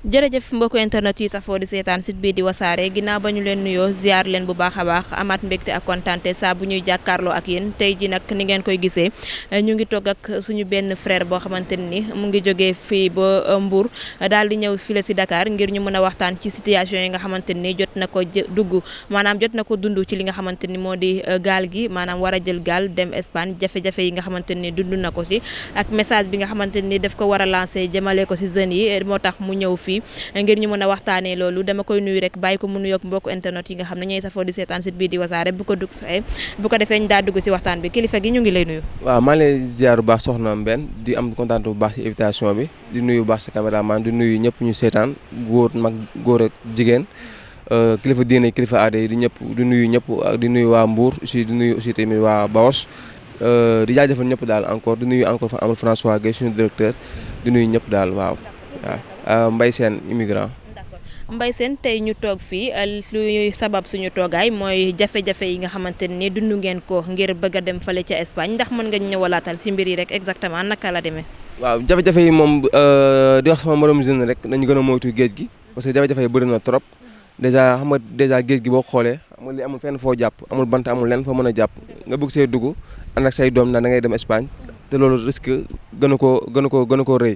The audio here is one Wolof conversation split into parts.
jërëjëf mbokku internet yi safoo di seetaan site bii di wasaare ginnaaw ba ñu leen nuyoo ziar leen bu baax a baax amaat mbégte ak kontante saa bu ñuy jàkkaarloo ak yéen tey ji nag ni ngeen koy gisee ñu ngi toog ak suñu benn frère boo xamante ni mu ngi jógee fii ba Mbour daal di ñëw fii si Dakar ngir ñu mën a waxtaan ci situation yi nga xamante ni jot na ko dugg maanaam jot na ko dund ci li nga xamante ni moo di gaal gi maanaam war a jël gaal dem Espagne jafe-jafe yi nga xamante ni dund na ko ci ak message bi nga xamante ni daf ko war a lancé jëmale ko si jeunes yi moo tax mu ñëw fii ngir ñu mën a waxtaanee loolu dama koy nuyu rek bàyyi ko mu nuyoog mbokku internet yi nga xam ne ñooy safoo di seetaan site bii di wasaare bu ko defee ñu daa dugg si waxtaan bi kilifa gi ñu ngi lay nuyu. waaw maa ngi lay ziar bu baax soxna Mbène di am kontaan bu baax si invitation bi di nuyu bu baax sa caméraman di nuyu ñëpp ñu seetaan góor mag góor ak jigéen kilifa diine kilifa aada yi di ñëpp di nuyu ñëpp di nuyu waa Mbour aussi di nuyu aussi tamit waa Baos di jaajëfal ñëpp daal encore di nuyu encore Amadou François Guèye suñu directeur di nuyu ñëpp daal waaw. Mbaye Sène immigrant. D'accord Mbaye Sène tey ñu toog fii luy sabab suñu toogaay mooy jafe-jafe yi nga xamante ni dund ngeen ko ngir bëgg a dem fale ca Espagne ndax mën nga ñëwalaatal si mbir yi rek exactement naka la demee. waaw jafe-jafe yi moom di wax sama morom jeune rek nañu gën a moytu géej gi parce que jafe-jafe yi bëri na trop dèjà xam nga dèjà géej gi boo xoolee xam nga li amul fenn foo jàpp amul bant amul lenn foo mën a jàpp nga bëgg see dugg ànd ak say doom na da ngay dem Espagne te loolu risque gën a koo rëy.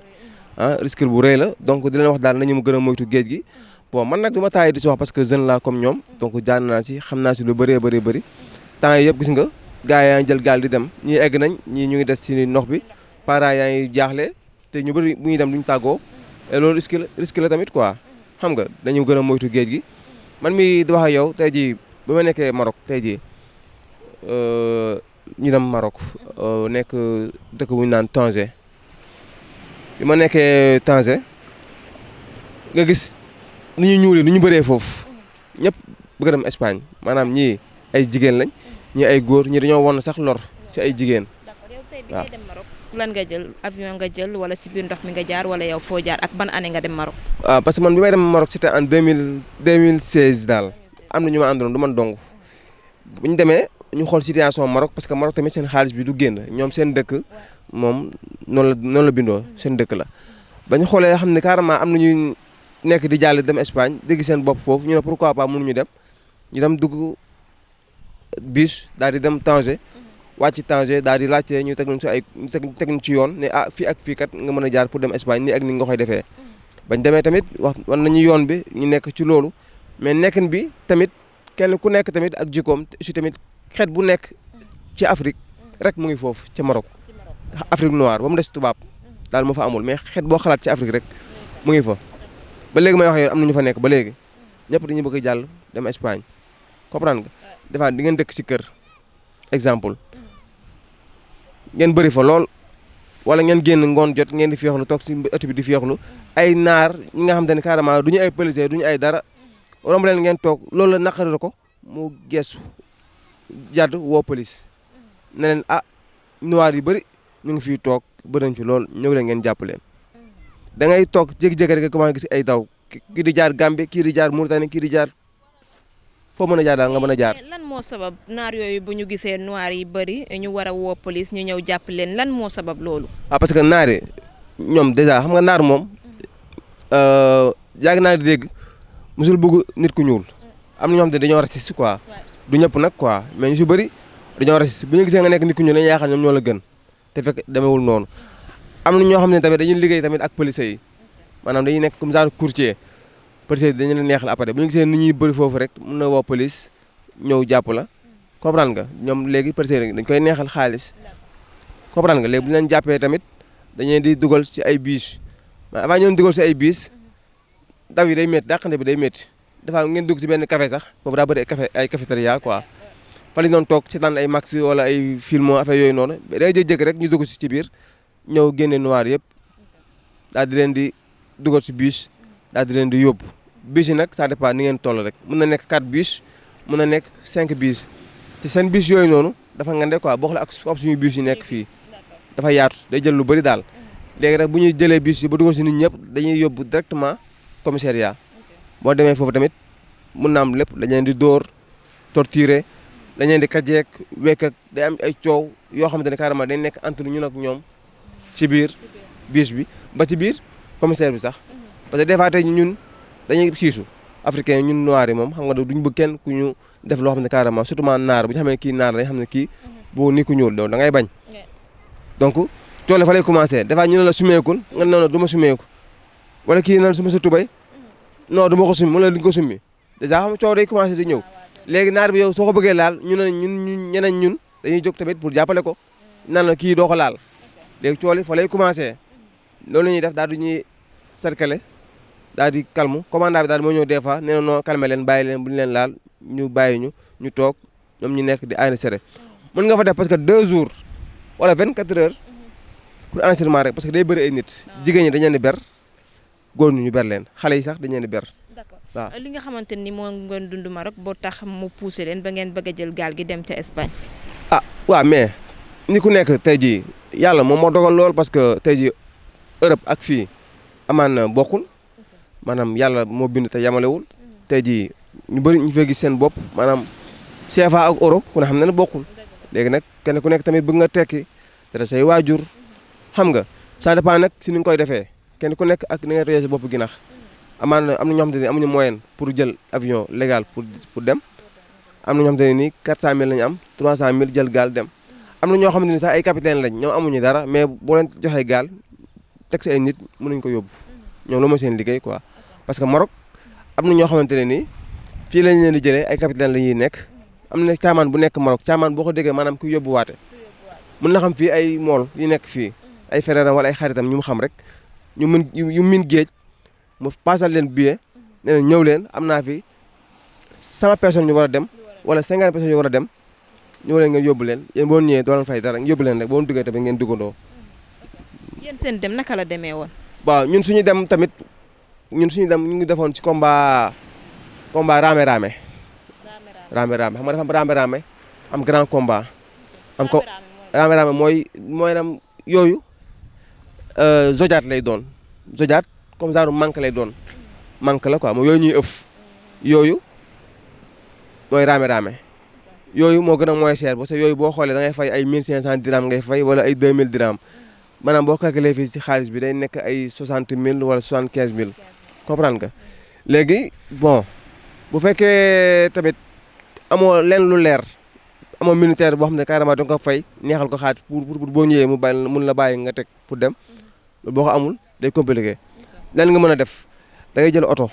Risque bu rëy la donc di leen wax daal nañu mu gën a moytu géej gi bon man nag du ma taay di si wax parce que jeune laa comme ñoom donc jaar naa si xam naa si lu bëree bëri temps yi yëpp gis nga gars yaa ngi jël gaal di dem ñii egg nañ ñii ñu ngi des si ndox bi parents yaa ngi jaaxle te ñu bëri bu ñuy dem duñ tàggoo et loolu risque la tamit quoi xam nga dañu gën a moytu géej gi man mi di wax ak yow tey jii ba ma nekkee Maroc tey jii ñu dem Maroc nekk dëkk bu ñu naan Tanger bi ma nekkee Tanger nga gis ni ñu ñuulee ni ñu bëree foofu ñëpp bëgg a dem Espagne maanaam ñii ay jigéen lañ ñii ay góor ñii dañoo won sax lor ci ay jigéen. d'accord yow tey bi ngay dem Maroc lan nga jël avion nga jël wala ci biir ndox mi nga jaar wala yow foo jaar ak ban année nga dem Maroc. waaw parce que man bi may dem Maroc c'était en 2016 daal am na ñu ma àndaloon du man dong bu ñu demee ñu xool situation Maroc parce que Maroc tamit seen xaalis bi du génn ñoom seen dëkk. moom noonu la bindoo seen dëkk la ba ñu xoolee xam ne carrément am na ñu nekk di jàll dem Espagne dégg seen bopp foofu ñu ne pourquoi pas mënuñu dem ñu dem dugg bus daal di dem Tanger wàcc Tanger daal di laajte ñu teg ñu si ay teg ñu ci yoon ne fii ak fii kat nga mën a jaar pour dem Espagne nii ak ni nga koy defee. bañ demee tamit wan nañu yoon bi ñu nekk ci loolu mais nekkin bi tamit kenn ku nekk tamit ak jikkoom aussi tamit xeet bu nekk ci Afrique rek mu ngi foofu ca Maroc. Afrique noire ba mu des tubaab daal moo fa amul mais xeet boo xalaat ci Afrique rek mu ngi fa ba léegi may wax yow am na ñu fa nekk ba léegi ñëpp dañuy bëgg a jàll dem Espagne comprendre nga des fois di ngeen dëkk ci kër exemple ngeen bëri fa lool wala ngeen génn ngoon jot ngeen di féexlu toog ci ëtt bi di féexlu ay naar ñi nga xam te ne carrément du ñu ay policier du ñu ay dara romb leen ngeen toog loolu la naqari ko mu geesu jàdd woo police ne leen noir yu bëri ñu ngi fii toog bëriñ fi lool ñëw leen ngeen jàpp leen da ngay toog jékki-jékki rek commencé gis ay daw kii di jaar Gambie kii di jaar Mauritanie kii di jaar foo mën a jaar daal nga mën a jaar. lan moo sabab naar yooyu bu ñu gisee noir yi bëri ñu war a woo police ñu ñëw jàpp leen lan moo sabab loolu. parce que naar yi ñoom dèjà xam nga naar moom yàgg naa di dégg musul bëgg nit ku ñuul am na ñoo xam ne dañoo raciste quoi du ñëpp nag quoi mais ñu si bëri dañoo raciste bu ñu gisee nga nekk nit ku ñuul dañuy yaakaar ñoom ñoo la gën. te fekk demewul noonu am na ñoo xam ne tamit dañuy liggéey tamit ak police yi maanaam dañuy nekk comme genre courtier police yi dañu leen neexal après bu ñu gisee nit ñuy bëri foofu rek mun na woo police ñëw jàpp la comprendre nga ñoom léegi police yi dañ koy neexal xaalis comprendre nga léegi bu ñu leen jàppee tamit dañuy di dugal ci ay bus mais avant ñu leen dugal ci ay bus daw yi day métti dàqante bi day métti dafa ngeen dugg ci benn café sax foofu daa bëri ay cafétéria quoi fa lañ doon toog ci daan ay max wala ay film affaire yooyu noonu day jëkk rek ñu dugg ci biir ñëw génne noir yëpp daal di leen di dugal ci bus daal di leen di yóbbu bus yi nag ça dépend ni ngeen toll rek mën na nekk 4 bus mën na nekk 5 bus te seen bus yooyu noonu dafa ngande quoi boo xoolee ak suñu bus yi nekk fii dafa yaatu day jël lu bëri daal léegi rek bu ñuy jëlee bus yi ba dugal ci nit ñëpp dañuy yóbbu directement commissariat boo demee foofu tamit mën na am lépp dañ leen di dóor torturer dañ leen di kajeek wekk ak day am ay coow yoo xamante ne carrément dañ nekk entre ñun ak ñoom ci biir bus bi ba ci biir commissaire bi sax parce que des fois tey ñun dañuy siisu africain ñun noir yi moom xam nga duñ bëgg kenn ku ñu def loo xam ne carrément surtout naar bu ñu xamee kii naar dañ xam ne kii boo ni ku ñuul da ngay bañ donc coole fa lay commencé des fois ñu ne la sumeekul nga ne non du ma sumeeku wala kii nan suma sa tubay non du ma ko summi mu la di ko summi dèjà xam nga coow day commencé di ñëw léegi naar bi yow soo ko bëggee laal ñu ne ñun dañuy jóg tamit pour jàppale ko nan la kii doo ko laal léegi coole fa lay commencé loolu la ñuy def daal di ñuy cercle daal di calme commandant bi daal moo ñëw des fois nee na non calmer leen bàyyi leen bu ñu leen laal ñu bàyyi ñu toog ñoom ñu nekk di enregistrer mën nga fa def parce que 2 jours wala 24 heures pour enregistrement rek parce que day bëri ay nit jigéen ñi dañu leen di ber góor ñu ber leen xale yi sax dañu leen di ber. d'accord waaw li nga xamante ni moo ngeen dund Maroc boo tax mu poussé leen ba ngeen bëgg a jël gaal gi dem ca Espagne. waaw mais ni ku nekk tey jii yàlla moom moo dogal lool parce que tey jii Europe ak fii amaan na bokkul maanaam yàlla moo bind te yamalewul tey jii ñu bëri ñu fay gis seen bopp maanaam CFA ak euro ku ne xam ne bokkul léegi nag kenn ku nekk tamit bëgg nga tekki dara say waajur xam nga ça dépend nag si ni nga koy defee kenn ku nekk ak ni nga tojee sa bopp ginax amaan na am na ñoo xamante ne amuñu moyen pour jël avion légal pour dem am na ñoo xamante ne nii 400000 la ñu am 300000 jël gaal dem am na ñoo xamante ni sax ay capitaine lañ ñoom amuñu dara mais boo leen joxee gaal teg si ay nit mënuñ ko yóbbu ñoom loolu mooy seen liggéey quoi parce que Maroc am na ñoo xamante ne nii fii lañ leen di jëlee ay capitaine la ñuy nekk am na caamaan bu nekk Maroc caamaan boo ko déggee maanaam ku yóbbuwaate mën na xam fii ay mool yu nekk fii ay frèram wala ay xaritam ñu mu xam rek ñu mën yu min géej mu paasal leen billet ne leen ñëw leen am naa fi 100 personnes ñu war a dem wala 50 personnes yu war a dem ñëw leen ngeen yóbbu leen yéen boo ñëwee doo leen fay dara yóbbu leen rek boo duggee tamit ngeen duggandoo. yéen seen dem naka la demee woon. waaw ñun suñu dem tamit ñu ngi defoon ci combat raame raame xam nga dafa am raame raame am grand combat am ko raame raame mooy nam yooyu zojaat lay doon zojaat comme genre manque lay doon manque la quoi mooy yooyu ñuy ëff yooyu mooy raame raame yooyu moo gën a moins cher parce que yooyu boo xoolee da ngay fay ay 1500 dirham ngay fay wala ay 2000 dirham maanaam boo calculé fii ci xaalis bi day nekk ay 60000 wala 75000 comprendre nga léegi bon bu fekkee tamit amoo leen lu leer amoo militaire boo xam ne carrément da nga ko fay neexal ko xaat pour boo ñëwee mu bàyyi mun la bàyyi nga teg pour dem boo ko amul day compliqué lan nga mën a def da ngay jël oto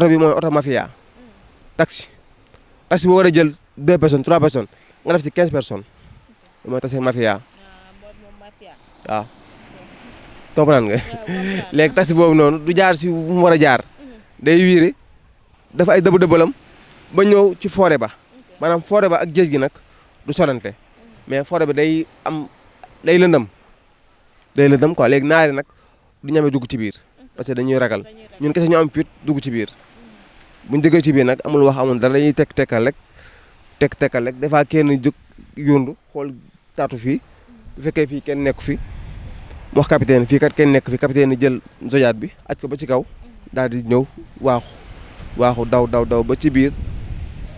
bi mooy oto mafia taxi boo war a jël 2 personnes 3 personnes nga def ci 15 personnes mooy taxi mafia waaw comprendre nga léegi taxi boobu noonu du jaar si fu mu war a jaar day wiiri dafa ay dëbb-dëbbalam ba ñëw ci forêt ba maanaam forêt ba ak géej gi nag du sonante mais forêt ba day lëndëm quoi léegi naari nag du ñame dugg ci biir parce que dañuy ragal ñun kese ñu am fit dugg ci biir buñ duggee ci biir nag amul wax amul dara dañuy tekkal rek des fois kenn jóg yóndu xool taatu fii bu fekkee fii kenn nekku fi mu wax capitaine fii kat kenn nekk fi capitaine ni jël zojaat bi aj ko ba ci kaw daal di ñëw waaxu daw ba ci biir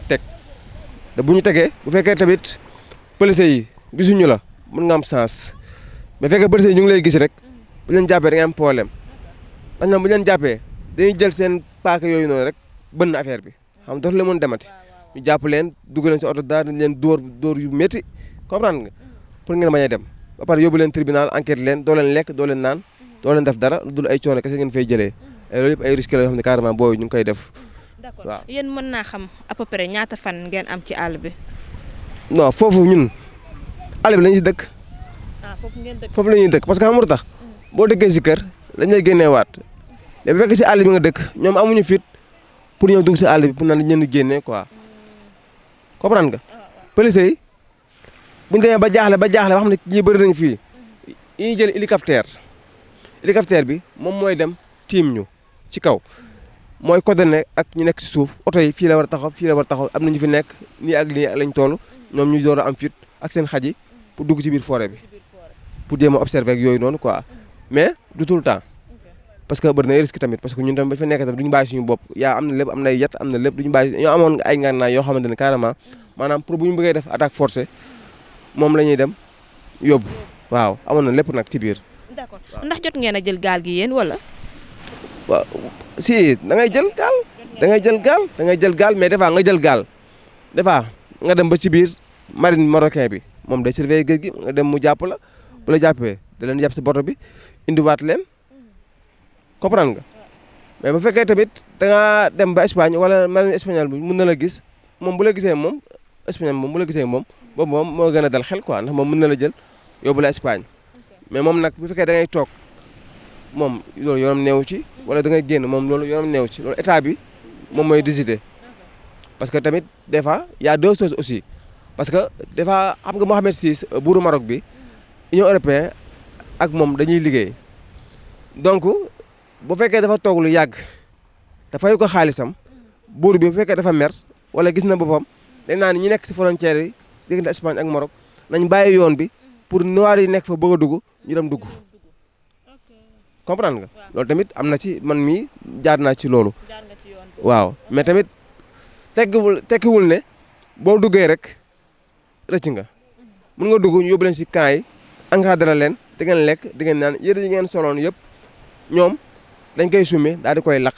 teg te bu ñu tegee bu fekkee tamit police yi gisuñu la mën nga am sens mais fekkee police yi ñu ngi lay gis rek bu leen jàppee da ngay am problème ndax ñoom bu leen jàppee dañuy jël seen paaka yooyu noonu rek bënn affaire bi xam dootu leen mën demati ñu jàpp leen dugg leen si oto daal di leen dóor yu métti comprendre nga pour ngeen bañ a dem ba pare yóbbu leen tribunal enquête leen doo leen lekk doo leen naan doo leen def dara lu dul ay coono kese ngeen fay jëlee loolu yëpp ay risques la yoo xam ne carrément booy ñu ngi koy def. d'accord waaw yéen mën naa xam à peu près ñaata fan ngeen am ci àll bi. non foofu ñun àll bi lañu si dëkk. foofu ngeen dëkk. foofu la ñuy dëkk parce que xam nga lu tax boo dëkkee si kër dañ lay génneewaat mais bu fekkee si àll bi nga dëkk ñoom amuñu fit pour ñëw dugg si àll bi pour naan dañu leen di génnee quoi comprendre nga. police yi buñ demee ba jaaxle ba xam ne ñii bëri nañ fii yi jël hélicoptère bi moom mooy dem tiim ñu ci kaw mooy coordonné ak ñu nekk si suuf oto yi fii la war a taxaw am na ñu fi nekk nii ak lii ak lañ toll ñoom ñu door a am fit ak seen xaj yi pour dugg ci biir forêt bi pour jéem a observer ak yooyu noonu quoi mais du tout le temps parce que bëri na risque tamit parce que ñun tamit ba fa nekk tamit du ñu bàyyi suñu bopp yaa am na lépp am na yet am na lépp du ñu bàyyi ñoo amoon ay ngànnaay yoo xamante ne carrément maanaam pour bu ñu bëggee def attaque forcée moom la ñuy dem yóbbu waaw amoon na lépp nag ci biir. d'accord ndax jot ngeen a jël gaal gi yéen wala. waaw si da ngay jël gaal da ngay jël gaal da ngay jël gaal mais des fois nga jël gaal des fois nga dem ba ci biir marine marocain bi moom day surveiller géej gi nga dem mu jàpp la bu la jàppee da leen jàpp si bato bi indiwaat leen comprendre nga mais bu fekkee tamit da ngaa dem ba Espagne wala marine espagnole bi mun na la gis moom bu la gisee moom espagnol moom bu la gisee moom boobu moom moo gën a dal xel quoi ndax moom mën na la jël yóbbu la Espagne mais moom nag bu fekkee da ngay toog moom loolu yoonam neew ci wala da ngay génn moom loolu yoonam neew ci loolu état bi moom mooy décider parce que tamit des fois y a deux choses aussi parce que des fois xam nga Mohamed VI buuru Maroc bi Union européenne ak moom dañuy liggéey donc bu fekkee dafa toog lu yàgg dafay ko xaalisam buur bi bu fekkee dafa mer wala gis na boppam dañ naan ñi nekk si frontière yi diggante Espagne ak Maroc nañ bàyyi yoon bi pour noir yi nekk fa bëgg a dugg ñu dem dugg comprendre nga loolu tamit am na ci man mii jaar naa ci loolu waaw mais tamit tekkiwul ne boo duggee rek rëcc nga mun nga dugg ñu yóbbu leen si camp yi encadré leen di ngeen lekk di ngeen naan yére yi ngeen soloon yëpp ñoom dañ koy summi daal di koy lakk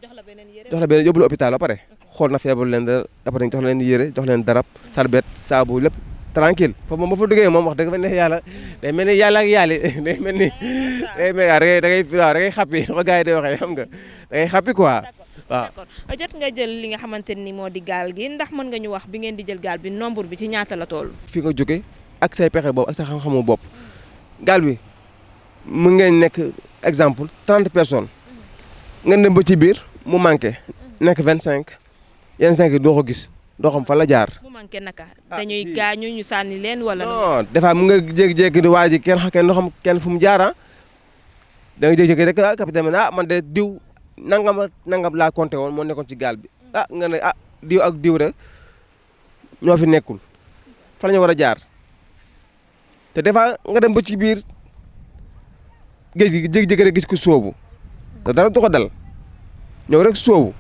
jox la beneen yóbbu la hôpital ba pare xool na feebar leen da après jox leen yére jox leen darab sarbet saabu lépp tranquille foofu moom ba fa duggee moom wax dëgg fa ne yàlla day mel ni yàlla ak yàlla day mel ni da ngay xappi ko gars yi day waxee xam nga da ngay xappi quoi waaw. d'accord jot nga jël li nga xamante ni moo di gaal gi ndax mën nga ñu wax bi ngeen di jël gaal bi nombre bi ci ñaata la toll. fi nga jóge ak say pexe boobu ak sa xam-xamu bopp gaal bi mu ngeen nekk exemple 30 personnes nga dem ba ci biir mu manqué nekk 25 yenn 5 doo ko gis doo xam fa la jaar. mu manqué naka dañuy gaañu ñu sànni leen wala. non des fois mu nga jékki-jékki di waa ji kenn doo xam kenn fu mu jaar ah da nga jékki-jékki rek ah capitaine bi man de diw nangam laa compté woon moo nekkoon ci gaal bi nga ne diw ak diw rek ñoo fi nekkul fa la ñu war a jaar te des fois nga dem ba ci biir géej gi jékki-jékki rek gis ko sóobu te dara du ko dal ñëw rek sóobu.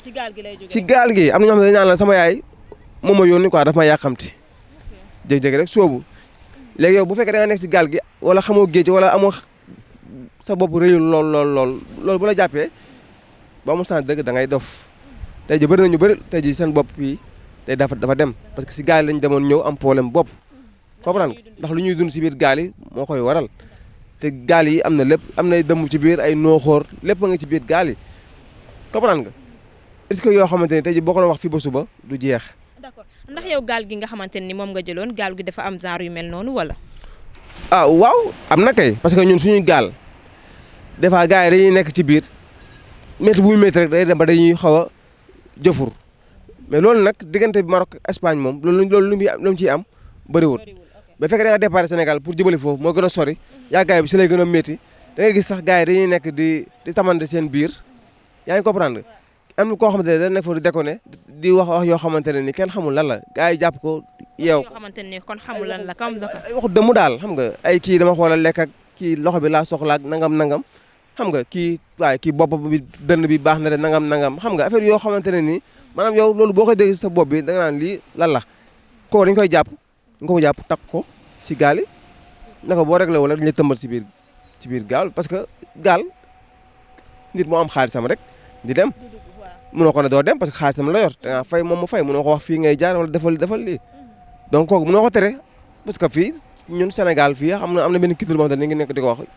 ci gaal gi lay jógee ci gaal gi am na ñoo xam ne dañu naan la sama yaay moom ma yónni quoi daf ma yàqamti jékki-jékki rek sóobu léegi yow bu fekkee da nga nekk ci gaal gi wala xamoo géej wala amoo sa bopp rëyul loolu bu la jàppee ba mu sens dëgg da ngay dof tey ji bëri na ñu bëri tey ji seen bopp fii tey dafa dem parce que ci gaal yi lañ demoon ñëw am problème bopp comprendre ndax lu ñuy dund ci biir gaal yi moo koy waral te gaal yi am na lépp am na dëmm ci biir ay nooxoor lépp a nga ci biir gaal yi comprendre nga est-ce que yoo xamante ne tey ji boo ko doon wax fii ba suba du jeex. d'accord ndax yow gaal gi nga xamante ni moom nga jëloon gaal gi dafa am genre yu mel noonu wala. waaw am na kay parce que ñun suñuy gaal des fois gars yi dañuy nekk ci biir métti bu muy métti rek day dem ba dañuy xaw a jëfur mais loolu nag diggante bi Maroc Espagne moom loolu lu mu ciy am bëriwul ba fekk da nga départ Sénégal pour jëbali foofu moo gën a sori yaakaar bi si lay gën a métti da ngay gis sax gars yi dañuy nekk di tamante seen biir yaa ngi comprendre am na koo xamante ne da nekk foofu di déconné di wax yoo xamante ne ni kenn xamul lan la gars yi jàpp ko yeew ko. yoo xamante ne kon xamul lan la comme ay waxu dëmm daal xam nga ay kii dama xoolal lekk ak kii loxo bi laa soxla ak nangam xam nga kii waaye kii bopp bi dënn bi baax na de nangam xam nga affaire yoo xamante ne nii maanaam yow loolu boo koy dégg sa bopp bi da nga naan lii lan la koo dañ koy jàpp nga ko jàpp takk ko ci gaal yi naka boo réglé wala dañ lay tëmbal ci biir gaal parce que gaal nit moo am xaalisam rek di dem mënoo ko ne doo dem parce que xaalisam la yor da nga fay moom mu fay mënoo ko wax fii ngay jaar wala defal lii donc kooku mënoo ko tere parce que fii ñun Sénégal fii am na benn culture boo xam ne ni ngi nekk di ko wax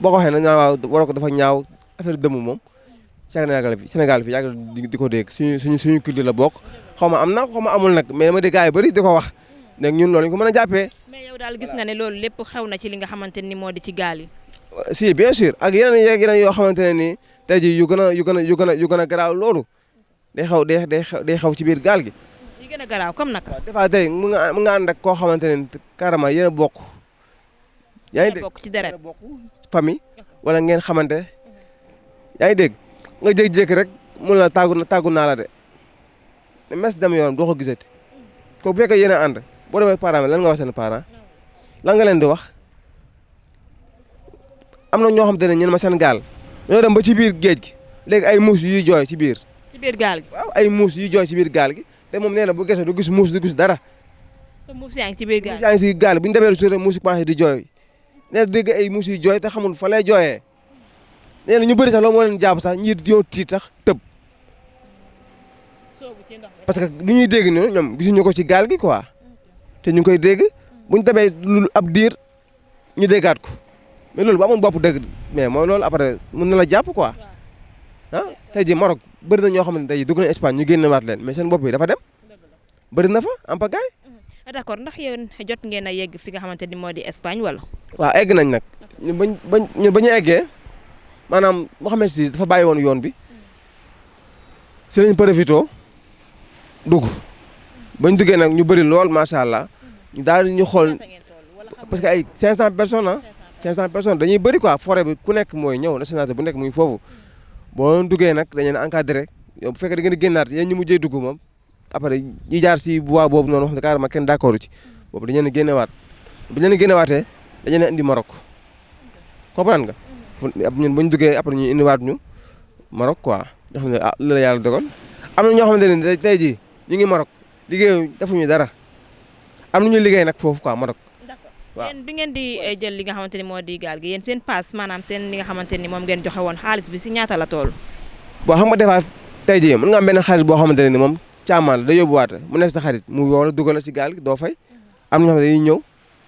boo ko waxee nag waaw waroo ko dafa ñaaw affaire dëmm moom Sénégal fi yàgg di ko dégg suñu culture la bokk xaw ma am na xaw ma amul nag mais dama dégg gars yi bëri di ko wax nag ñun loolu ñu ko mën a jàppee. mais yow daal gis nga ne loolu lépp xew na ci li nga xamante ni moo di ci gaal yi. si bien sûr ak yeneen yoo xamante ne nii tey jii yu gën a garaaw loolu day xew ci biir gaal gi. yu gën a garaaw comme naka. waaw des fois tey mu nga ànd ak koo xamante ne carrément yéen a bokk. yaa ngi dégg bokk ci deret bokk famille wala ngeen xamante yaa ngi dégg nga jékki-jékki rek mun la tàggu naa la de mes dem yoonam doo ko gisati ko bu fekkee yéen a ànd boo demee parents lan nga wax seen parents lan nga leen di wax am na ñoo xamante ne ñun ma seen gaal ñoo dem ba ci biir géej gi léegi ay muus yuy jooy ci biir gaal gi waaw ay muus yuy jooy ci biir gaal gi te moom nee na bu gisee du gis muus du gis dara te muus yaa ngi ci biir gaal yaa ngi si gaal bu ñu demee suuf rek muus yi commencé di jooy nee na dégg ay muus yuy jooy te xamul fa lay jooyee nee na ñu bëri sax loolu moo leen jàpp sax ñi ñoo tiit sax tëb parce que lu ñuy dégg ñoom ñoom gisuñu ko ci gaal gi quoi te ñu ngi koy dégg buñ tabee lu ab diir ñu déggaat ko mais loolu bu amoon bopp dëgg mais mooy loolu après mën na la jàpp quoi ah tey jii Maroc bëri na ñoo xam ne tey jii dugg nañ Espagne ñu génne waat leen mais seen bopp yi dafa dem bëri na fa en pagaille. d'accord ndax yéen jot ngeen a yegg fi nga xamante ni moo di Espagne wala. waaw egg nañ nag ñun ba ñu eggee maanaam Mouhamed Sy dafa bàyyi woon yoon bi si lañ profité dugg bañ duggee nag ñu bëri lool macha allah ñu daal di ñu xool parce que ay 500 personnes ah 500 personnes dañuy bëri quoi forêt bi ku nekk mooy ñëw nationalité bu nekk muy foofu boo duggee nag dañu leen encadré yow bu fekkee da ngeen di génnaat yéen ñu mujjee dugg moom après ñi jaar si voie boobu noonu wax ne carrément kenn d'accord ci boobu dañu leen génnewaat bu ñu leen génnewaatee dañu leen indi Maroc comprendre nga ñun bu ñu duggee après ñu indiwaat ñu Maroc quoi ñoo xam ne ah li la yàlla dogal am na ñoo xamante ne tey jii ñu ngi Maroc liggéeyu defuñu dara am na ñu liggéey nag foofu quoi Maroc. waaw yéen bi ngeen di jël li nga xamante ni moo di gaal gi yéen seen passe maanaam seen li nga xamante ni moom ngeen joxe woon xaalis bi si ñaata la toll. boo xam nga defaat tey jii mën nga am benn xaalis boo xamante ne ni moom caamaan la da yóbbuwaate mu nekk sa xarit mu woo la dugal la ci gaal gi doo fay am na ñoo xam ne dañuy ñëw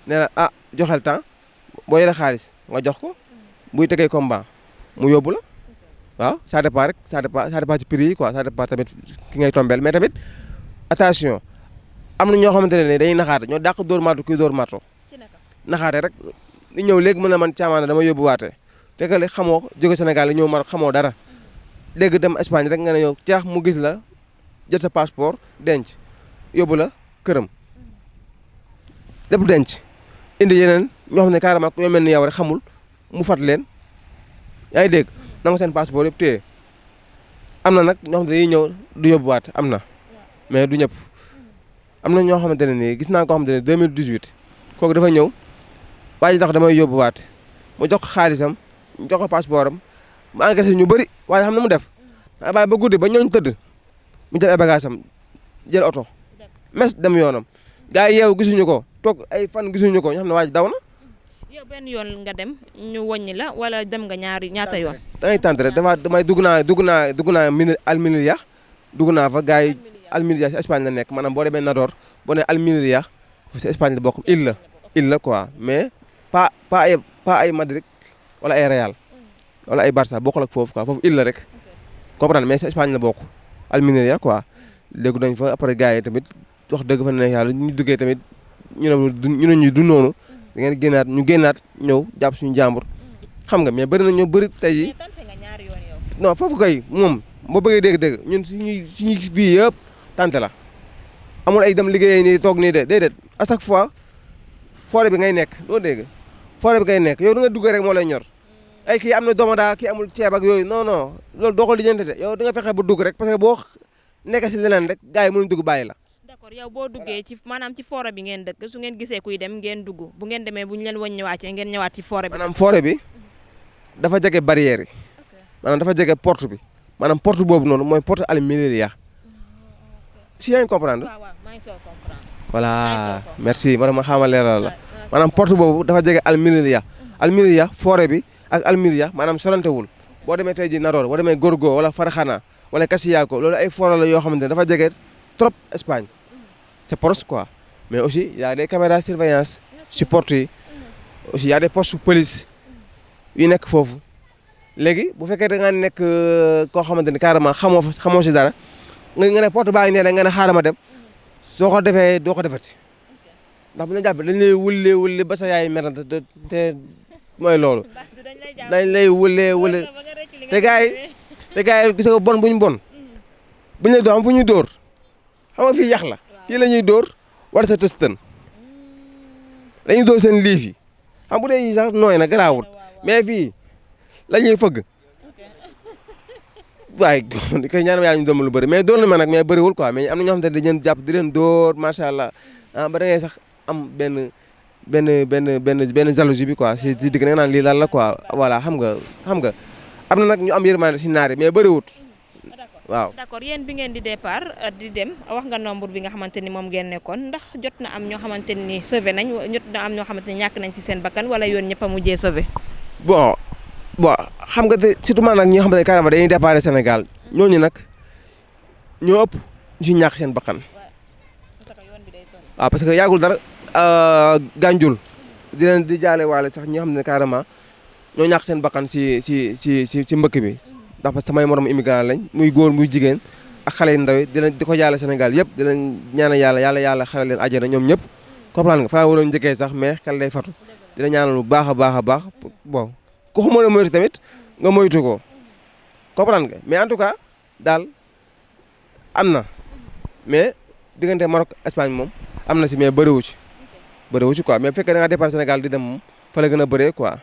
nee na ah joxel temps boo yore xaalis nga jox ko buy tegee combat mu yóbbu la waaw ça dépend rek ça dépend ci prix yi quoi ça dépend tamit ki ngay tombeel mais tamit attention am na ñoo xamante ne dañuy naxaate ñoo dàq dóor marto kuy dóor marto naxaate rek li ñëw léegi mën na man caamaan dama yóbbuwaate fekk li xamoo jóge Sénégal ñëw Maroc xamoo dara léegi dem Espagne rek nga ne yow caax mu gis la jël sa passeport denc yóbbu la këram lépp denc indi yeneen ñoo xam ne carrément ñoo mel ni yow rek xamul mu fat leen yaa ngi dégg nangu seen passeport yëpp téye am na nag ñoo xam ne dañuy ñëw du yóbbuwaat am na mais du ñëpp am na ñoo xamante ne nii gis naa koo xamante ne 2018 kooku dafa ñëw waa ji tax damay yóbbuwaat mu jox ko xaalisam mu jox ko passeport am mu encaissé ñu bëri waaye xam na mu def daa bàyyi ba guddi ba ñooñu tëdd mu jël ay bagage am jël oto mes dem yoonam gars yi yeewu gisuñu ko toog ay fan gisuñu ko ñu xam ne waa ji daw na. yow benn yoon nga dem ñu wàññi la wala dem nga ñaata yoon. da ngay tànt rek damay dugg naa Almería dugg naa fa gars yi Almería si Espagne la nekk maanaam boo demee Nador boo nee Almería si Espagne la bokk île la quoi mais pas ay Madrid wala ay Real wala ay Barça bokkul ak foofu quoi foofu île la rek comprendre mais si Espagne la bokk Almería quoi léegi dañ fa après gars yi tamit wax dëgg fa ne yàlla ñu duggee tamit ñu ne ñu du noonu da ngeen génnaat ñëw jàpp suñu jàmbur xam nga mais bëri na ñoo bëri tey jii non foofu kay moom boo bëggee dégg-dégg ñun suñuy vie yëpp tante la amul ay dem liggéey nii toog nii de déedéet à chaque fois forêt bi ngay nekk doo dégg forêt bi ngay nekk yow da nga dugg rek moo lay ñor ay kii am na domoda kii amul ceeb ak yooyu non loolu doo ko lijjanti de yow da nga fexe ba dugg rek parce que boo nekk si leneen rek gars yi mënuñ dugg bàyyi la. d'accord yow boo duggee ci maanaam ci forêt bi ngeen dëkk su ngeen gisee kuy dem ngeen dugg bu ngeen demee bu ñu leen wàññiwaatee ngeen ñëwaat ci forêt bi. maanaam forêt bi dafa jege barrière yi maanaam dafa jege porte bi maanaam porte boobu noonu mooy porte Almería si yaa ngi comprendre. waaw maa ngi soog comprendre. voilà merci ma xamal leeral la maanaam porte boobu dafa jege Almería forêt bi ak Almería maanaam sorantewul boo demee tey jii Nador boo demee Gorgo wala Farxana wala Casillaco loolu ay forêt la yoo xamante ne dafa jege trop Espagne c'est proche quoi mais aussi y a des caméras de surveillance ci porte yi aussi y a des postes police yu nekk foofu léegi bu fekkee da nga nekk koo xamante ni carrément xamoo si dara nga ne porte baa ngi ne nga ne xaaral ma dem soo ko defee doo ko defati ndax bu ñu la jàppee dañ lay wulli ba sa yaay mer te mooy loolu dañ lay wulli te gars yi gis nga bon buñ bon buñ lay door am fu ñuy dóor xam nga fii yax la fii la ñuy dóor wala sa tëstan dañuy dóor seen liif yi xam bu dee yi sax nooy na garaawut mais fii la ñuy fëgg waaye di koy ñaan yàlla ñu doon lu bëri mais dóor na ma nag mais bëriwul quoi mais am na ñoo xam te ne dañu jàpp di leen dóor macha allah ba da ngay sax am benn jalousie bi quoi si digg nga naan lii lan la quoi voilà xam nga am na nag ñu am yërmande si naari mais bëriwut waaw. d'accord yéen bi ngeen di départ di dem wax nga nombre bi nga xamante ni moom ngeen nekkoon ndax jot na am ñoo xamante ni sauvé nañ jot na am ñoo xamante ni ñàkk nañ ci seen bakkan wala yoon ñëpp a mujjee sauvé. bon bon xam nga surtout maanaam ñi nga xamante ne carrément dañuy déparé Sénégal ñooñu nag ñoo ëpp ñu si ñàkk seen bakkan waaw parce que yàggul dara Ganjul di leen di jaale waale sax ñi nga xam ne carrément ñoo ñàkk seen bakkan si mbëkk bi ndax parce que samay morom immigrant lañ muy góor muy jigéen ak xale yu ndaw yi di ko jaale Sénégal yëpp di leen ñaanal yàlla xale leen àjjana ñoom ñëpp comprendre nga fa waroon njëkkee sax mais xel day fatu di la ñaanal bu baax a baax bon ku ko mën a moytu tamit nga moytu ko comprendre nga mais en tout cas daal am na mais diggante Maroc Espagne moom am na si mais bëriwu ci quoi mais bu fekkee da ngaa départ Sénégal di dem moom fa la gën a bëree quoi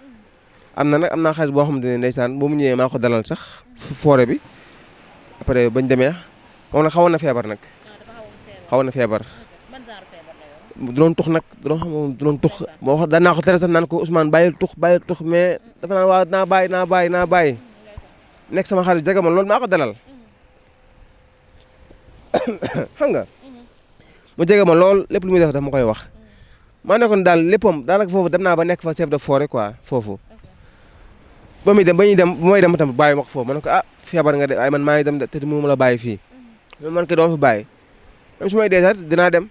am naa xaalis boo xamante ne ndeysaan bu mu ñëwee maa ko dalal sax foore bi après bañ demee moom nag xawoon na feebar nag xawoon na feebar du doon tux nag du doon tux moo wax daan naa ko tere sax naan ko Ousmane bàyyil tux mais dafa naan waa naa bàyyi nekk sama xarit jege ma loolu maa ko dalal xam nga mu jege ma lool lépp lu muy def daf ma koy wax maa nekkoon daal léppam daanaka foofu dem naa ba nekk fa chef de forêt quoi foofu ba may dem tam bàyyi ma ko foofu ma ne ko feebar nga de ay man maa ngi dem te mënu ma la bàyyi fii man ko doo fi bàyyi même su may dee sax dinaa dem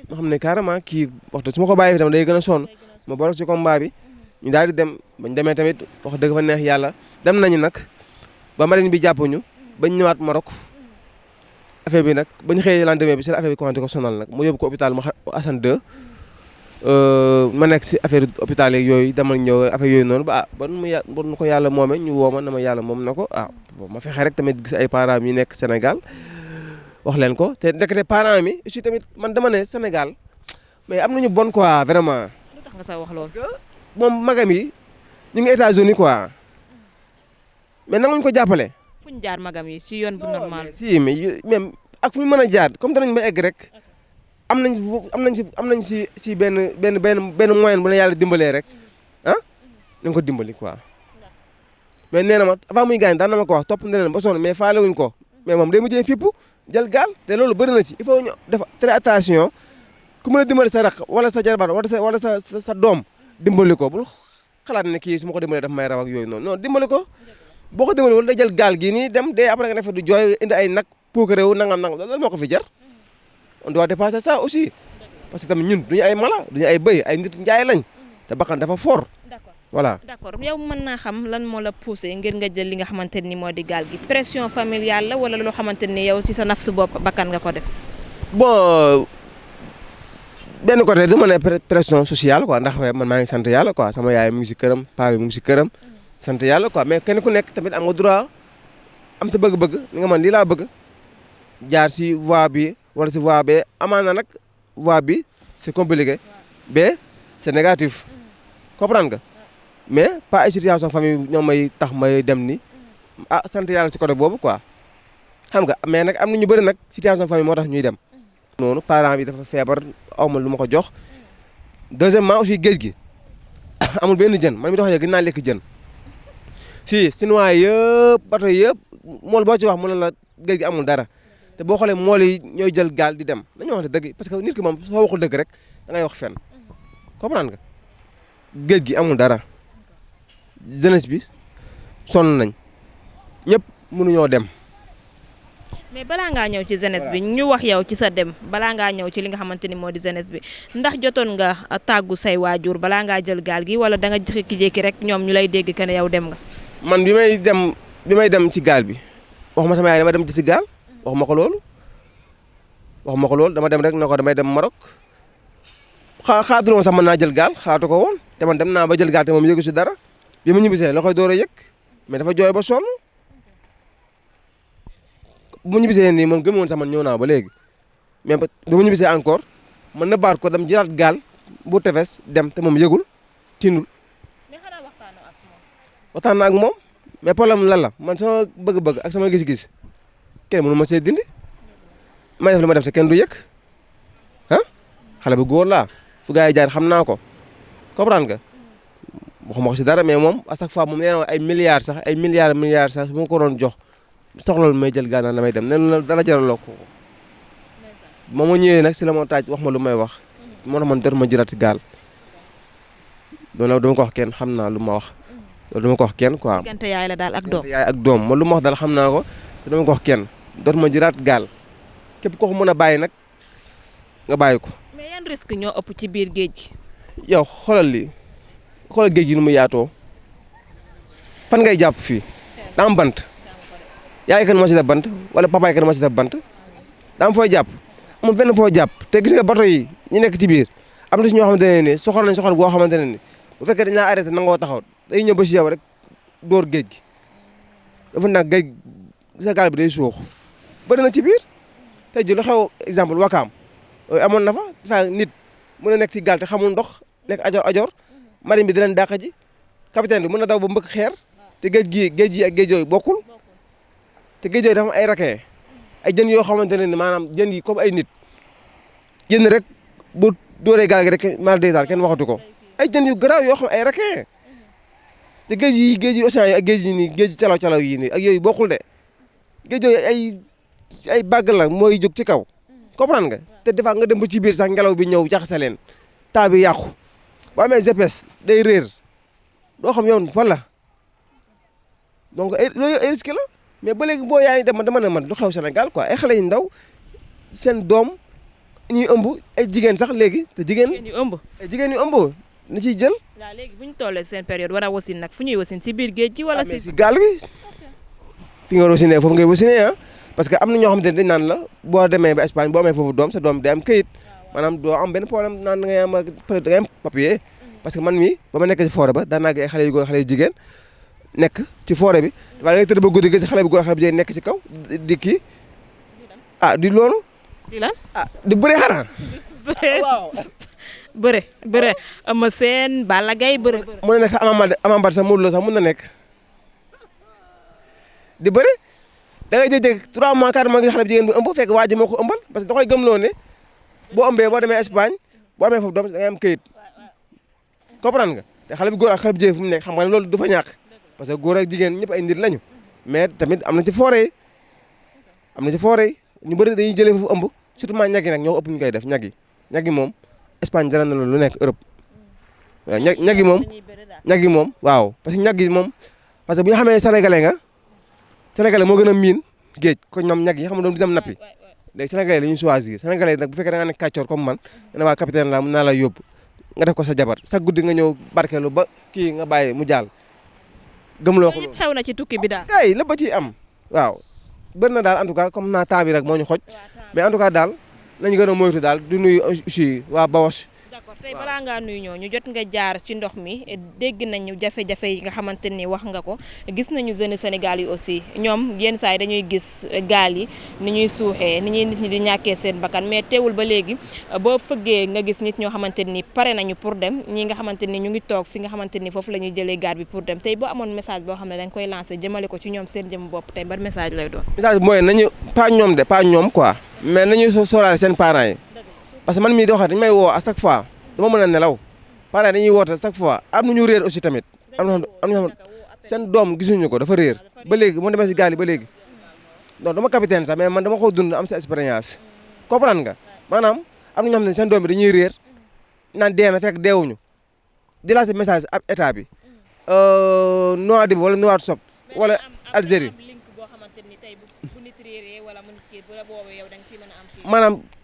ma xam ne carrément kii waxtu su ma ko bàyyi fi tam day gën a sonn ma boole ci combat bi ñu daal di dem bañ demee tamit wax dëgg fa neex yàlla dem nañu nag ba marine bi jàppuñu bañ ñëwaat Maroc affaire bi nag bañ xëyee lendemain bi si la affaire bi commencé ko sonal nag mu yóbbu ko hôpital Assane 2 ma nekk si affaire hôpital yeeg yooyu demal ñëw affaire yooyu noonu ba ba nu ko yàlla moomee ñu woo ma na ma yàlla moom na ko bon ma fexe rek tamit gis ay parents yi nekk Sénégal wax leen ko te ndekete parents mi aussi tamit man dama ne Sénégal mais am nañu bon quoi vraiment. lu tax nga sa wax loolu. parce que moom magam yi ñu ngi États-Unis quoi mais nanguñu ko jàppale. fu ñu jaar magam yi ci yoon bu normal. si mais même ak fu ñu mën a jaar comme danañ ma egg rek am nañ si benn moyen bu la yàlla dimbalee rek nañ ko dimbali quoi. mais nee na ma avant muy gaañ daan na ma ko wax topp na leen ba sonn mais faale wuñ ko mais moom day mujjee fipp jël gaal te loolu bëri na ci il faut ñu def très attention ku mën a dimbali sa raq wala sa jarbaat wala sa doom dimbali ko bul xalaat ne kii su ma ko dimbalee daf may raw ak yooyu noonu non dimbali ko boo ko dimbali wala day jël gaal gii nii dem dee après nga defe du jooy indi ay nag puuk réew nangam loolu moo ko fi jar on doit dépasser ça aussi parce que tamit ñun duñu ay mala duñu ay bëy ay nit njaay lañ te bakkan dafa fort. voilà d'accord yow mën naa xam lan moo la poussé ngir nga jël li nga xamante ni moo di gaal gi pression familiale la wala loo xamante ni yow ci sa naf su bopp bakkan nga ko def. bon benn côté du ma ne pression sociale quoi ndax man maa ngi sant yàlla quoi sama yaay mu ngi si këram paa bi mu ngi si këram sant yàlla quoi mais kenn ku nekk tamit am nga droit am sa bëgg-bëgg ni nga man lii laa bëgg jaar si voie bi wala si voie bee amaana nag voie bi c'est compliqué mais c'est négatif comprendre nga. mais pas ay situation famille ñoom may tax may dem ni sant yàlla ci côté boobu quoi xam nga mais nag am na ñu bëri nag situation famille moo tax ñuy dem. noonu parent bi dafa feebar awma lu ma ko jox deuxièmement aussi géej gi amul benn jën man mi dox gën naa lekk jën si Chinois yëpp bateau yëpp mool boo ci wax mu ne la géej gi amul dara te boo xoolee mool yi ñooy jël gaal di dem dañoo wax dëgg parce que nit ki moom soo waxul dëgg rek da ngay wax fenn comprendre nga géej gi amul dara. jeunesse bi sonn nañ ñëpp mënuñoo dem. mais balaa ngaa ñëw ci jeunesse bi ñu wax yow ci sa dem balaa ngaa ñëw ci li nga xamante ni moo di jeunesse bi ndax jotoon nga tàggu say waajur balaa ngaa jël gaal gi wala da nga jékki-jékki rek ñoom ñu lay dégg que ne yow dem nga. man bi may dem ci gaal bi waxuma sama yaay dama dem ci gaal waxuma ko loolu dama dem rek ne ko damay dem Maroc xaatu woon sax mën naa jël gaal xalaatu ko woon te man dem naa ba jël gaal te moom yëgu si dara. bi ma ñibbisee la koy door a yëg mais dafa jooy ba sonn bu ma ñibbisee nii moom gëmoon sax man ñëw naa ba léegi mais bi ma ñibbisee encore man na baat ko dem jëlaat gaal bu tefes dem te moom yëgul tinul. mais xanaa waxtaan na ak moom mais problème lan la man sama bëgg-bëgg ak sama gis-gis kenn mënu ma see dindi may def li ma def te kenn du yëg xale bu góor laa fu gars yi jaar xam naa ko comprendre nga. waxuma ko si dara mais moom à chaque fois moom nee na ay milliards sax sax su ma ko doon jox soxla may jël gaal naan damay dem nee na dara jaraloo ko. moom moo ñëwee nag si la ma taaj wax ma lu may wax. moo tax man jotuma jëlaat gaal. donc dama ko wax kenn xam naa lu ma wax. loolu dama ko wax kenn quoi. diggante yaay la daal ak doom. yaay ak doom man lu ma wax daal xam naa ko te dama ko wax kenn dootuma jëraat gaal képp ko mën a bàyyi nag nga bàyyi ko. mais yan risque ñoo ëpp ci biir géej gi. yow xoolal géej gi nu mu yaatoo fan ngay jàpp fii daa am bant yaay kan moo si def bant wala papa kan moo si def bant daa am fooy jàpp amul benn foo jàpp te gis nga bato yi ñu nekk ci biir am na si ñoo xamante ne ni soxor nañ soxor boo xamante ne ni bu fekkee dañ laa arrêté nangoo taxaw day ñëw ba si yow rek dóor géej gi dafa nag géej sa gaal bi day suux bëri na ci biir tey ji lu xew exemple wakaam amoon na fa nit mën a nekk ci gaal te xamul ndox nekk ajoor marine bi di leen dàq ji capitaine bi mën na daw ba mbëkk xeer te géej gi ak géej yooyu bokkul te géej yooyu dafa am ay requin ay jën yoo xamante ne ni maanaam jën yi comme ay nit jën rek bu dóoree gaal gi rek mal day daal kenn waxatu ko ay jën yu garaaw yoo xam ay requin te géej yi océan yi ak géej yi nii géej calaw yi nii ak yooyu bokkul de géej yooyu ay bàgg la mooy jóg ci kaw comprendre nga te des fois nga dem ba ci biir sax ngelaw bi ñëw jaxase leen temps bi yàqu boo amee GPS day réer doo xam yoon fan la donc loolu ay risque la mais ba léegi boo yaa ngi dem dama ne man lu xew Sénégal quoi ay xale yu ndaw seen doom ñuy ëmb ay jigéen sax léegi te jigéen yu ëmb. ay jigéen yu ëmb na ciy jël. waaw léegi bu ñu tollee seen période war a wasin nag fu ñuy wasin si biir géej gi wala si gaal gi fi nga wasinee foofu ngay wasinee ah parce que am na ñoo xamante ne dañ naan la boo demee ba Espagne boo amee foofu doom sa doom day am këyit maanaam doo am benn problème naan da ngay am peut-être da ngay am papier parce que man mii ba ma nekk ci forêt ba daan naa ay xale yu góor xale yu jigéen nekk ci forêt bi waaye da ngay tëdd ba guddi gis xale bu góor xale bu jigéen nekk ci kaw di kii di loolu. di lan di bëre xanaa. waaw. bëre Eumeu Sène Balla Gaye bëre. mën na nekk sax Ama Baldé sax Modou Lô sax mën na nekk di bëre da ngay jékki-jékki 3 mois 4 mois nga xale bu jigéen bu ëmb fekk waa ji moo ko ëmbal parce que da koy gëmloo ne boo ëmbee boo demee Espagne boo amee foofu doom da ngay am këyit comprendre nga te xale bu góor ak xale bu jigéen fu mu nekk xam nga ne loolu du fa ñàkk parce que góor ak jigéen ñëpp ay nit lañu mais tamit am na ci forêt yi ñu bëri dañuy jëlee foofu ëmb surtout maa ñag yi nag ñoo ëpp ñu koy def ñag yi moom Espagne dara na lu nekk Europe waaw ñag yi moom waaw parce que ñag yi moom parce que bu ñu xamee sénégalais moo gën a miin géej ko ñoom ñag yi xam nga doon di dem nappi léegi sénégalais la ñuy choisir sénégalais nag bu fekkee da nga nekk kàccoor comme man nga ne waa capitaine la mën naa la yóbbu nga def ko sa jabar sa guddi nga ñëw barkeelu ba kii nga bàyyi mu jàll gëmloo ko xew na ci tukki bi daal ay lépp ba ciy am waaw bëri na daal en tout cas comme naa temps bi rek moo ñu xoj mais en tout cas daal nañu gën a moytu daal di nuyu aussi waa Bawosh. d'accord tey balaa ngaa nuyu ñooñu jot nga jaar ci ndox mi dégg nañu jafe-jafe yi nga xamante ni wax nga ko gis nañu jeunes Sénégal yi aussi ñoom yenn saa yi dañuy gis gaal yi ni ñuy suuxee ni ñuy nit ñi di ñàkkee seen bakkan mais teewul ba léegi boo fëggee nga gis nit ñoo xamante ni pare nañu pour dem ñi nga xamante ni ñu ngi toog fi nga xamante ni foofu la ñuy jëlee gaal bi pour dem tey boo amoon message boo xam ne dañ koy lancé jëmale ko ci ñoom seen jëm bopp tey ban message lay doon. message bi mooy nañu pas ñoom quoi mais nañu sóoraale seen parents yi parce que man mii di wax dañu may woo à chaque fois dama mën a nelaw parents dañuy woote chaque fois am nañu réer aussi tamit am na xam seen doom gisuñu ko dafa réer ba léegi moo demee si gaal yi ba léegi donc dama capitaine sax mais man dama ko dund am sa expérience comprendre nga maanaam am na ñoo xam ne seen doom bi dañuy réer naan dee na fekk deewuñu di lancé message ab état bi Nouadhibou wala Nouakchott wala Algérie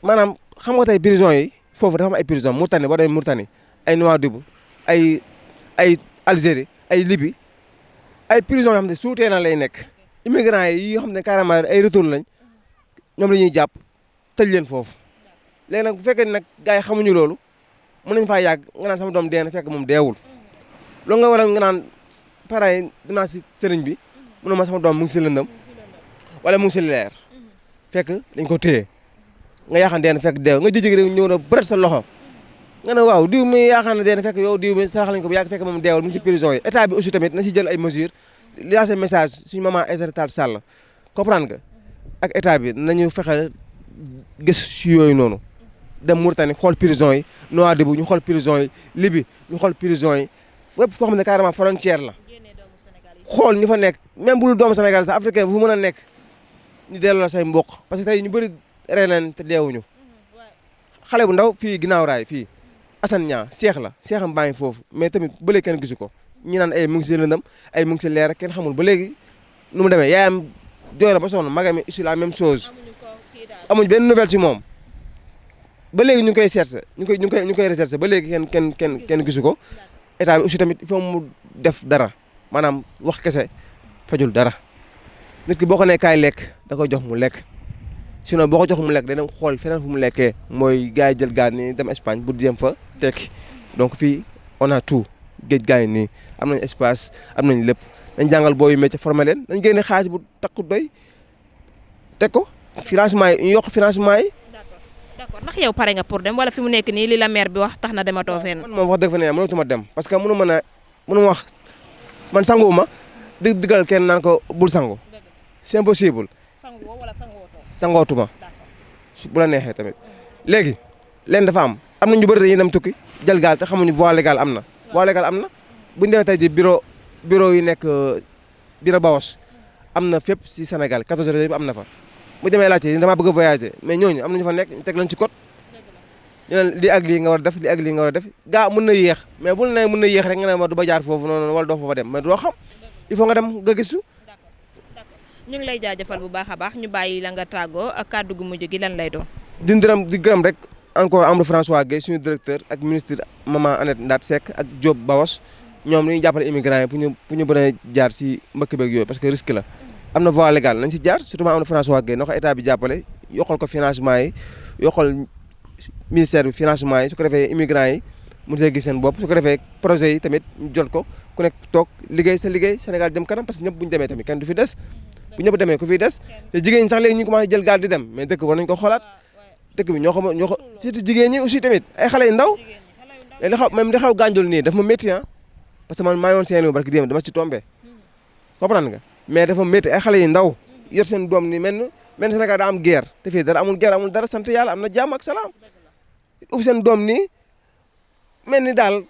maanaam xam nga tey prison yi foofu dafa am ay prison Mauritanie boo demee Mauritanie ay Nouadhibou ay Algérie ay Libye ay prison yoo xam ne suutee na lay nekk immigrants yi yoo xam ne carrément ay retour lañ ñoom la ñuy jàpp tëj leen foofu léegi nag bu fekkee nag gars yi xamuñu loolu mën nañ faa yàgg nga naan sama doom dee na fekk moom deewul loolu nga war a nga naan parents yi dinaa si sëriñ bi mu ne ma sama doom mu ngi si lëndëm wala mu ngi si leer fekk dañ ko téye nga yaakaar dee na fekk deew nga jëjëg rek ñëw na bëret sa loxo nga ne waaw diw mi yaakaar na dee na fekk yow diw mi sarax lañ ko bu yàgg fekk moom deewul mu ngi si prison yi état bi aussi tamit na si jël ay mesures lancer message suñu maman Aïssata Tall Sall comprendre nga ak état bi nañu fexe gis si yooyu noonu dem Mauritanie xool prison yi Nouadhibou ñu xool prison yi Libye ñu xool prison yi fépp foo xam ne carrément frontière la xool ñu fa nekk même bu dul doomu Sénégal sax africain bu mën a nekk ñu delloo la say mbokk parce que tey ñu bëri rey nañ te deewuñu xale bu ndaw fii ginnaaw raay fii Assane Niang seex la seexam baa ngi foofu mais tamit bële kenn gisu ko ñi naan ay mu ngi si lëndëm ay mu ngi si leer kenn xamul ba léegi nu mu demee yaayam jooy na ba sonn magam yi aussi la même chose amuñ benn nouvelle ci moom ba léegi ñu ngi koy chercher ñu koy rechercher ba léegi kenn gisu ko état bi aussi tamit il faut mu def dara maanaam wax kese fajul dara nit ki boo ko nee kaay lekk da koy jox mu lekk sinon boo ko jox mu lekk day dem xool feneen fu mu lekkee mooy gars yi jël gaal ni dem Espagne bu jéem fa tekki donc fii on a tout géej gaa yi nii am nañ espace am nañ lépp dañ jàngal booy métier formé leen dañ génne xaalis bu takku doy teg ko financement yi ñu yokk financement yi. d'accord ndax yow pare nga pour dem wala fi mu nekk nii li la maire bi wax tax na dematoo fenn. man moom wax dëgg fa ne mënatuma dem parce que mënu ma wax man sanguwuma diggal kenn naan ko bul sangu c'est impossible. sangootuma bu la neexee tamit léegi leen dafa am na ñu bëri dañuy dem tukki jël gaal te xamuñu voie légale am na voie légale am na bu ñu demee tey ji bureau yi nekk bureau Bawos am na fépp si Sénégal 14 régions yëpp am na fa bu demee laajte damaa bëgg a voyager mais ñooñu am na ñu fa nekk ñu teg leen ci code ñu ne lii ak lii nga war a def lii ak lii nga war a def gaa mën na yéex mais bul ne mën na yéex rek nga ne ma du ba jaar foofu noonu wala doo fa dem mais doo xam il faut nga dem nga gisu. ñu ngi lay jaajëfal bu baax a baax ñu bàyyi la nga tàggoo ak kàddu gu mujj gi lan lay doon. di gërëm rek encore Amadou François Guèye suñu directeur ak ministre maman Annette Ndat Seck ak Diop Bawas ñoom dañuy jàppale immigrants yi pour ñu mën a jaar si mbëkk beeg yooyu parce que risque la. am na voie légale nañ si jaar surtout Amadou François Guèye na ko état bi jàppale yokkal ko financement yi yokkal ministère bi financement yi su ko defee immigrants yi mu see gis seen bopp su ko defee projet yi tamit ñu jot ko ku nekk toog liggéey sa liggéey Sénégal dem kanam parce que ñëpp bu ñu demee tamit kenn du fi des. bu ñëpp demee ku fiy des te jigéen ñi sax léegi ñu commencé jël gaal di dem mais dëkk war nañ ko xoolaat dëkk bi ñoo ko surtout jigéen ñi aussi tamit ay xale yu ndaw li xaw même li xaw gànjul nii daf ma métti ah parce que man maa yoon seen barki démb dama ci tombé comprendre nga mais dafa métti ay xale yu ndaw yor seen doom ni mel Sénégal daa am guerre te fii dara amul guerre amul dara sant yàlla am na jàmm ak salaam uf seen doom nii mel ni daal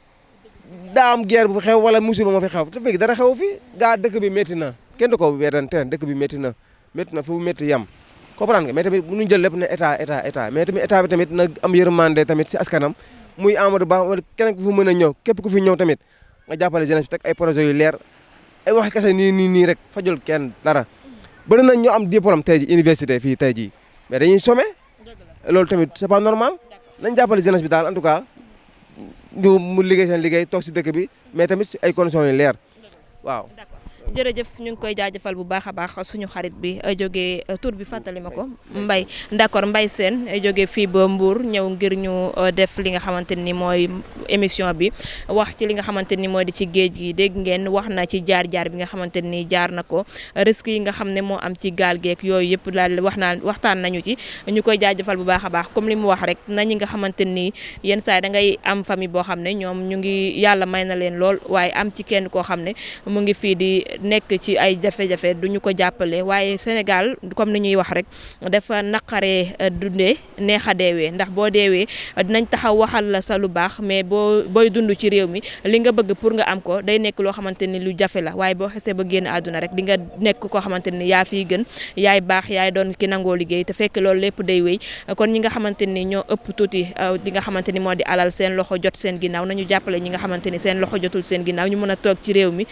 daa am guerre bu fi xew wala musiba moo fi xew te fekk dara xew fi gaa dëkk bi métti na kenn du ko weerante dëkk bi métti na fu mu métti yam comprendre nga mais tamit bu ñu jël lépp ne état mais tamit état bi tamit na am yërmande tamit si askanam muy Amadou Ba wala keneen ku fi mën a ñëw képp ku fi ñëw tamit nga jàppale jeunesse bi teg ay projets yu leer ay wax kese nii rek fajul kenn dara bëri nañ ñoo am diplôme tey ji université fii tey jii mais dañuy sommé loolu tamit c'est pas normal nañ jàppale jeunesse bi daal en tout cas ñu mu liggéey seen liggéey toog si dëkk bi mais tamit si ay conditions yu leer waaw. jërëjëf ñu ngi koy jaajëfal bu baax a baax suñu xarit bi jógee tur bi fàttali ma ko Mbaye d'accord Mbaye Sène jógee fii ba Mbour ñëw ngir ñu def li nga xamante ni mooy émission bi wax ci li nga xamante ni mooy di ci géej gi dégg ngeen wax na ci jaar-jaar bi nga xamante ni jaar na ko risques yi nga xam ne moo am ci gaal geek yooyu yëpp daal waxtaan nañu ci ñu koy jaajëfal bu baax a baax comme li mu wax rek na ñi nga xamante ni yenn saa yi da ngay am famille boo xam ne ñoom ñu ngi yàlla may na leen lool waaye am ci kenn koo xam ne mu ngi fii di nekk ci ay jafe-jafe duñu ko jàppale waaye Sénégal comme ni ñuy wax rek dafa naqaree dundee neex a deewee ndax boo deewee dinañ taxaw waxal la sa lu baax mais booy dund ci réew mi li nga bëgg pour nga am ko day nekk loo xamante ni lu jafe la waaye boo xesee ba génn àdduna rek di nga nekk koo xamante ni yaa fiy gën yaay baax yaay doon ki nangoo liggéey te fekk loolu lépp day wéy kon ñi nga xamante ni ñoo ëpp tuuti li nga xamante ni moo di alal seen loxo jot seen ginnaaw nañu jàppale ñi nga xamante ni seen loxo jotul seen ginnaaw ñu mën a toog ci réew mi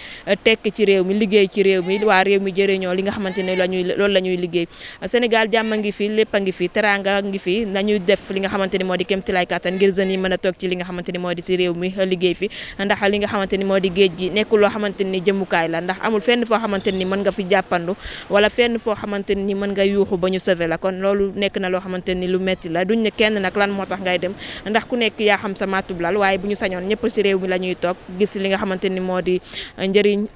tekk ci réew mi liggéey ci réew mi waa réew mi jëriñoo li nga xamante ne loolu la ñuy liggéey Sénégal jàmm a ngi fi lépp a ngi fi teranga ngi fi nañuy def li nga xamante ni moo di kéemtalaay kattan ngir jeunes yi mën a toog ci li nga xamante ni moo di ci réew mi liggéey fi ndax li nga xamante ni moo di géej gi nekkul loo xamante ni jëmukaay la ndax amul fenn foo xamante ni mën nga fi jàppandu wala fenn foo xamante ni mën nga yuuxu ba ñu sauver la kon loolu nekk na loo xamante ni lu metti la duñ ne kenn nag lan moo tax ngay dem ndax ku nekk yaa xam sa matublal waaye bu ñu sañoon ñëpp ci réew mi la ñuy toog gis li nga xamante ni moo di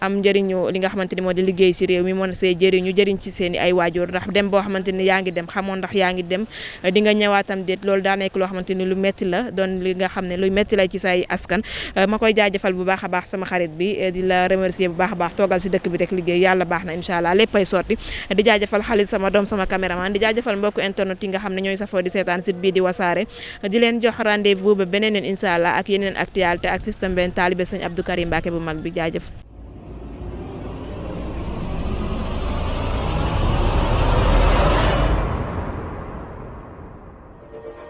njëriñu li nga xamante ni moo di liggéey ci réew mi mën see jëriñ ci seen i ay waajur ndax dem boo xamante ni yaa ngi dem xamoon ndax yaa ngi dem di nga ñëwaatam déet loolu daa nekk loo xamante ni lu metti la doon li nga xam ne lu metti la ci say askan ma koy jaajëfal bu baax a baax sama xarit bi di la remercier bu baax a baax toogal ci dëkk bi rek liggéey yàlla baax na incha allah léppay sotti di jaajëfal xalit sama doom sama caméraman di jaajëfal mbokku internet yi nga xam ne ñooy safoo di seetaan site bii di wasaare di leen jox rendez-vous ba beneen incha allah ak yeneen actualité ak système benn taalibe sëñ Abdou Karim Mbacké bu mag bi jaajëf